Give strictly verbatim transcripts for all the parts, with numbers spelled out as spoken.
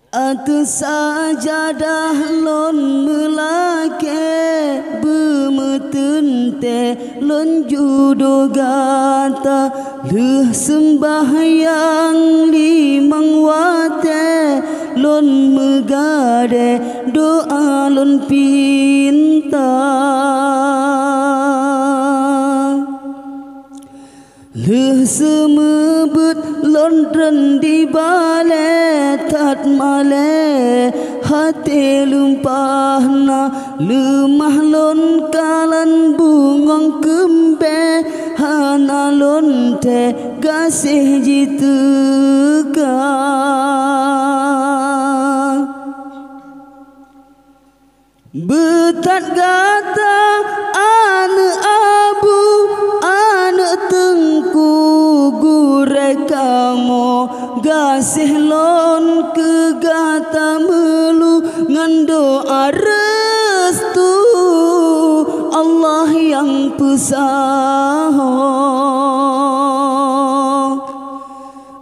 Ateueh sajadah lôn meulakée, beumeuteuntée lôn judoe gata. Lheueh seumbahyang limong watée, lôn meugadée doá lôn pinta. Lheueh seumeubeuet lôn treun di balée, that malée até lumpah na. Leumah lôn kalon bungöng keumbée, hana lôn thée gaséh jiteuka. Beuthat gata, aneuëk abu, aneuëk teungku, gurée kamoe, gaséh lôn keu gata meulu ngon doá restu Allah nyang peusaho.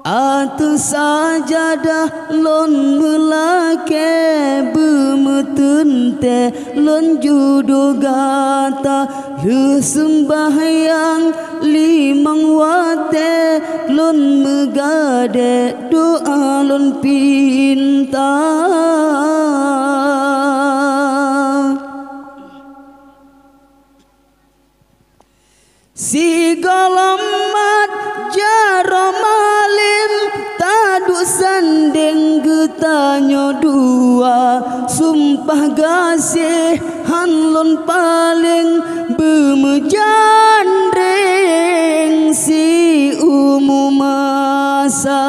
Ateueh sajadah lôn meulakée, beumeuteuntée lôn judoe gata. Lheueh seumbahyang limong watée, lôn meugadée doá lôn pinta. Sigohlom mat jaroe malém, taduek sandéng geutanyoe dua. Sumpah gaséh hán lôn paléng, beumeujandréng siumu masa.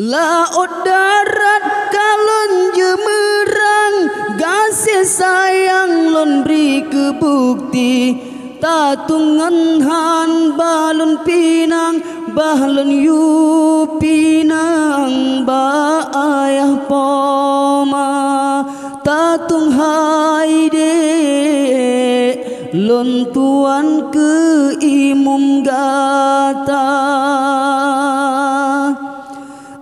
Laôt darat ka lôn jeumeurang, gaséh sayang lôn bri keu bukeuti. Tatung ngon han bah lôn pinang, bah lôn yue pinang bak ayah poma. Tatung hai dék lôn tuan keu imum gata.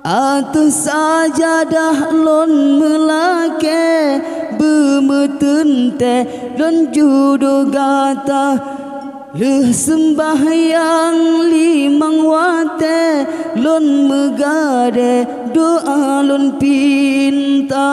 Ateueh sajadah lôn meulakée, beumeuteuntée lôn judoe gata. Lheueh seumbahyang limong watée, lôn meugadée doá lôn pinta.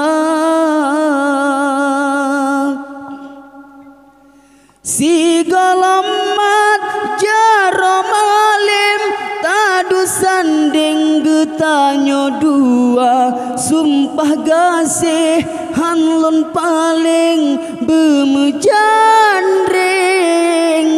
Sigohlom mat jaroe malém, taduek sandéng geutanyoe dua. Sumpah gaséh hán lôn paléng, beumeujandréng